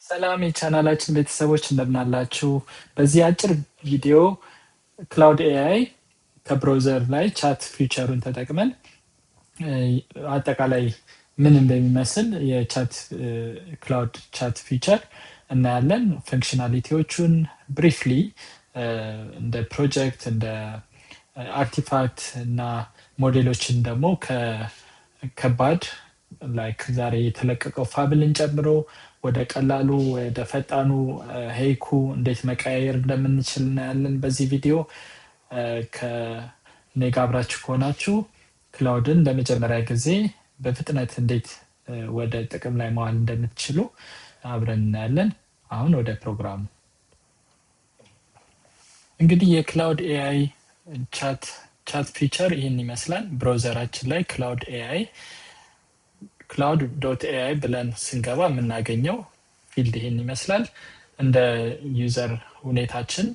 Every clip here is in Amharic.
ሰላም የቻናላችን ቤተሰቦች፣ እንደምናላችሁ። በዚህ አጭር ቪዲዮ Claude AI ከ browser ላይ chat feature ኡን ተጠቅመን አጠቃላይ ምን እንደሚመስል የ chat Claude chat feature እናያለን። Functionality ዎቹን briefly እንደ ፕሮጀክት፣ እንደ artifact እና ሞዴሎችን ደግሞ ከከባድ like ዛሬ የተለቀቀው Fable ን ጨምሮ ወደ ቀላሉ፣ ወደ ፈጣኑ Haiku እንዴት መቀያየር እንደምንችል እናያለን። በዚህ ቪዲዮ ከእኔ ጋር አብራችሁ ከሆናችሁ Claude ን ለመጀመሪያ ጊዜ በፍጥነት እንዴት ወደ ጥቅም ላይ መዋል እንደምትችሉ አብረን እናያለን። አሁን ወደ ፕሮግራሙ። እንግዲህ የ Claude AI chat feature ይህን ይመስላል። Browser ኣችን ላይ Claude AI claude.ai ብለን ስንገባ የምናገኘው field ይህን ይመስላል። እንደ user ሁኔታችን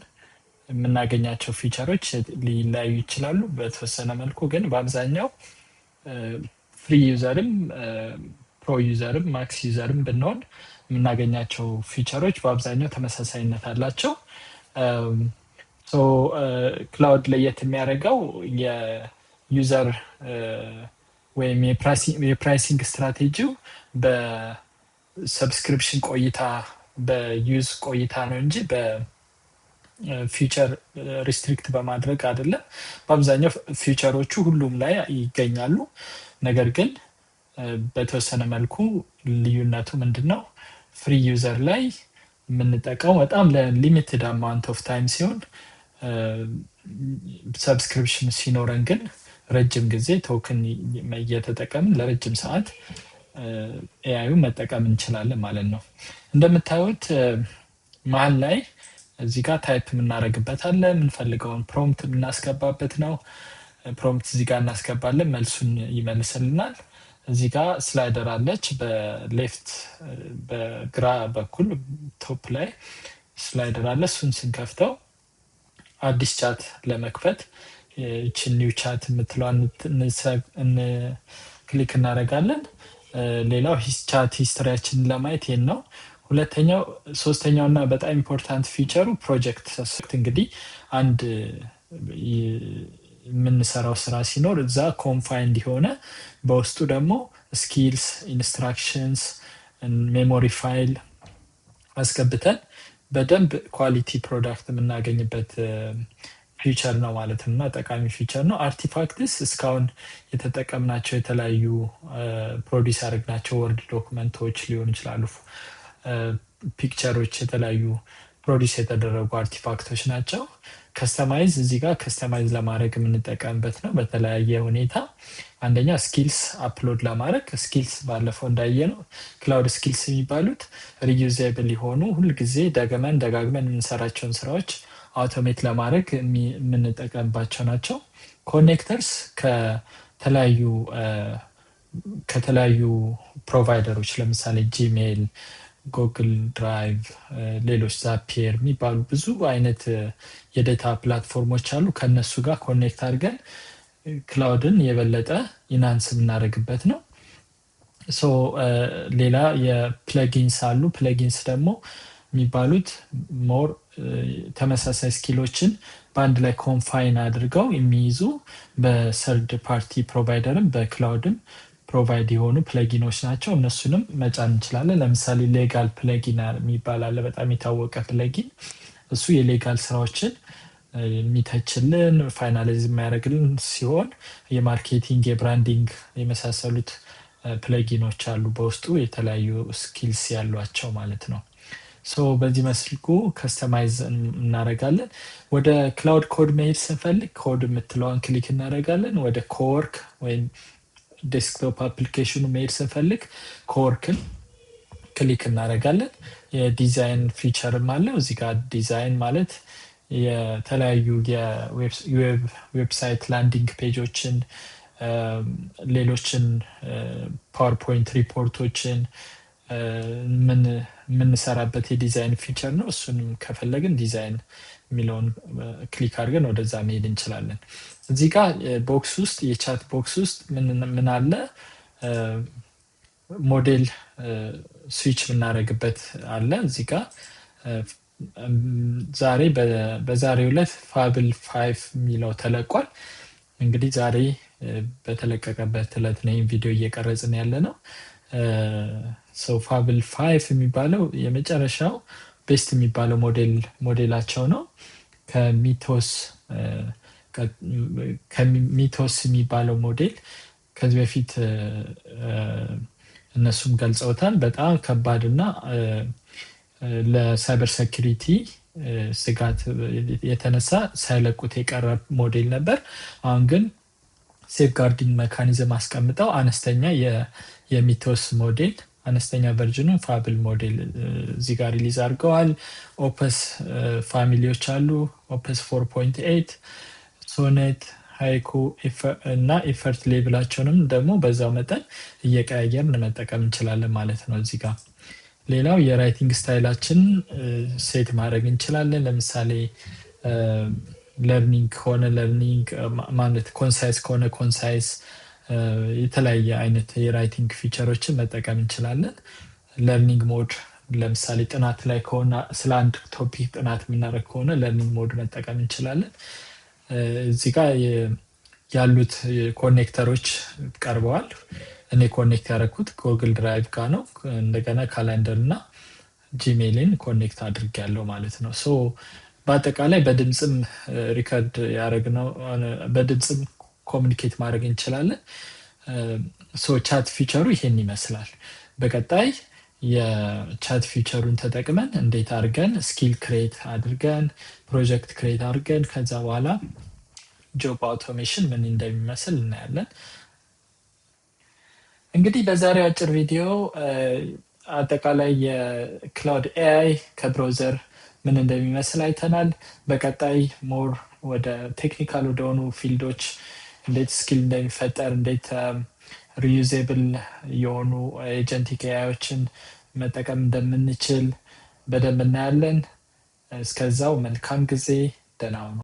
የምናገኛቸው feature ኦች ሊለያዩ ይችላሉ በተወሰነ መልኩ፣ ግን በአብዛኛው free user ም pro user ም max user ም ብንሆን የምናገኛቸው feature ኦች በአብዛኛው ተመሳሳይነት አላቸው። Claude ለየት የሚያደርገው የ user ወይም የ pricing strategy ው በ subscription ቆይታ፣ በ use ቆይታ ነው እንጂ በ feature restrict በማድረግ አይደለም። በአብዛኛው feature ኦቹ ሁሉም ላይ ይገኛሉ። ነገር ግን በተወሰነ መልኩ ልዩነቱ ምንድን ነው? Free user ላይ የምንጠቀመው በጣም ለ limited amount of time ሲሆን subscription ሲኖረን ግን ረጅም ጊዜ token እየተጠቀምን ለረጅም ሰዓት AI ዩ መጠቀም እንችላለን ማለት ነው። እንደምታዩት መሀል ላይ እዚህ ጋር type የምናደርግበት አለ። የምንፈልገውን prompt የምናስገባበት ነው። Prompt እዚህ ጋር እናስገባለን፣ መልሱን ይመልስልናል። እዚህ ጋር slider አለች። በ left በግራ በኩል top ላይ slider አለ። እሱን ስንከፍተው አዲስ chat ለመክፈት ይችን new chat የምትለዋን click እናደርጋለን። ሌላው chat history ያችንን ለማየት ይህን ነው። ሁለተኛው፣ ሶስተኛው እና በጣም important feature ኡ project። እንግዲህ አንድ የምንሰራው ስራ ሲኖር እዛ confined የሆነ በውስጡ ደግሞ skills፣ instructions፣ memory file አስገብተን በደንብ quality product የምናገኝበት feature ነው ማለት ነው እና ጠቃሚ feature ነው። Artifacts እስካሁን የተጠቀምናቸው የተለያዩ produce ያደረግናቸው Word document ኦች ሊሆኑ ይችላሉ፣ picture ኦች፣ የተለያዩ produce የተደረጉ artifact ኦች ናቸው። Customize፣ እዚህ ጋር customize ለማድረግ የምንጠቀምበት ነው። በተለያየ ሁኔታ አንደኛ skills upload ለማድረግ። Skills ባለፈው እንዳየነው Claude skills የሚባሉት reusable የሆኑ ሁልጊዜ ደግመን ደጋግመን የምንሰራቸውን ስራዎች automate ለማድረግ የምንጠቀምባቸው ናቸው። Connectors ከተለያዩ provider ኦች ለምሳሌ Gmail፣ Google Drive፣ ሌሎች Zapier የሚባሉ ብዙ አይነት የ data platform ኦች አሉ። ከነሱ ጋር connect አድርገን Claude ን የበለጠ enhance የምናደርግበት ነው። So ሌላ የ plugins አሉ። Plugins ደግሞ የሚባሉት more ተመሳሳይ skill ኦችን በአንድ ላይ confine አድርገው የሚይዙ በ third party provider ም በ Claude ም provide የሆኑ plugin ኦች ናቸው። እነሱንም መጫን እንችላለን። ለምሳሌ legal plugin የሚባል አለ፣ በጣም የታወቀ plugin። እሱ የ legal ስራዎችን የሚተችልን፣ finalize የሚያደርግልን ሲሆን የ marketing፣ የ branding የመሳሰሉት plugin ኦች አሉ በውስጡ የተለያዩ skills ያሏቸው ማለት ነው። So በዚህ መልኩ customize እናደርጋለን። ወደ Claude Code መሄድ ስንፈልግ ኮድ የምትለዋን click እናደርጋለን። ወደ Cowork ወይም desktop application ኑ መሄድ ስንፈልግ Cowork ን click እናደርጋለን። የ design feature ም አለው እዚህ ጋር። ዲዛይን ማለት የተለያዩ የ website landing page ኦችን፣ ሌሎችን PowerPoint ሪፖርቶችን የምንሰራበት የ design feature ነው። እሱንም ከፈለግን ዲዛይን የሚለውን click አድርገን ወደዛ መሄድ እንችላለን። እዚህ ጋር box ውስጥ፣ የ chat box ውስጥ ምን አለ? Model switch የምናደርግበት አለ እዚህ ጋር። ዛሬ በዛሬው ዕለት Fable 5 የሚለው ተለቋል። እንግዲህ ዛሬ በተለቀቀበት ዕለት ነው ይህን ቪዲዮ እየቀረጽን ያለ ነው። So Fable 5 የሚባለው የመጨረሻው best የሚባለው ሞዴላቸው ነው። ከ Mythos የሚባለው ሞዴል ከዚህ በፊት እነሱም ገልጸውታል። በጣም ከባድ እና ለ cyber security ስጋት የተነሳ ሳይለቁት የቀረ ሞዴል ነበር። አሁን ግን safeguarding mechanism አስቀምጠው አነስተኛ የ Mythos ሞዴል፣ አነስተኛ version ኑ Fable ሞዴል እዚህ ጋር release አድርገዋል። Opus family ዎች አሉ። Opus 4.8፣ Sonnet፣ Haiku እና effort level ኣቸውንም ደግሞ በዛው መጠን እየቀያየርን መጠቀም እንችላለን ማለት ነው እዚህ ጋር። ሌላው የ writing style ኣችን set ማድረግ እንችላለን። ለምሳሌ learning ከሆነ learning ማለት concise ከሆነ concise፣ የተለያየ አይነት የ writing feature ኦችን መጠቀም እንችላለን። Learning mode፣ ለምሳሌ ጥናት ላይ ከሆነ፣ ስለ አንድ topic ጥናት የምናደርግ ከሆነ learning mode መጠቀም እንችላለን። እዚህ ጋር ያሉት connector ኦች ቀርበዋል። እኔ connect ያደረኩት Google Drive ጋር ነው። እንደገና calendar እና Gmail ን connect አድርጌያለሁ ማለት ነው። So በአጠቃላይ በድምፅም record ያደረግነው፣ በድምፅም communicate ማድረግ እንችላለን። So chat feature ኡ ይሄን ይመስላል። በቀጣይ የ chat feature ኡን ተጠቅመን እንዴት አድርገን skill create አድርገን፣ project create አድርገን፣ ከዛ በኋላ job automation ምን እንደሚመስል እናያለን። እንግዲህ በዛሬው አጭር ቪዲዮ አጠቃላይ የ Claude AI ከ browser ምን እንደሚመስል አይተናል። በቀጣይ more ወደ technical ወደሆኑ field ኦች፣ እንዴት skill እንደሚፈጠር፣ እንዴት reusable የሆኑ agentic AI ዎችን መጠቀም እንደምንችል በደንብ እናያለን። እስከዛው መልካም ጊዜ፣ ደህና ሁኑ።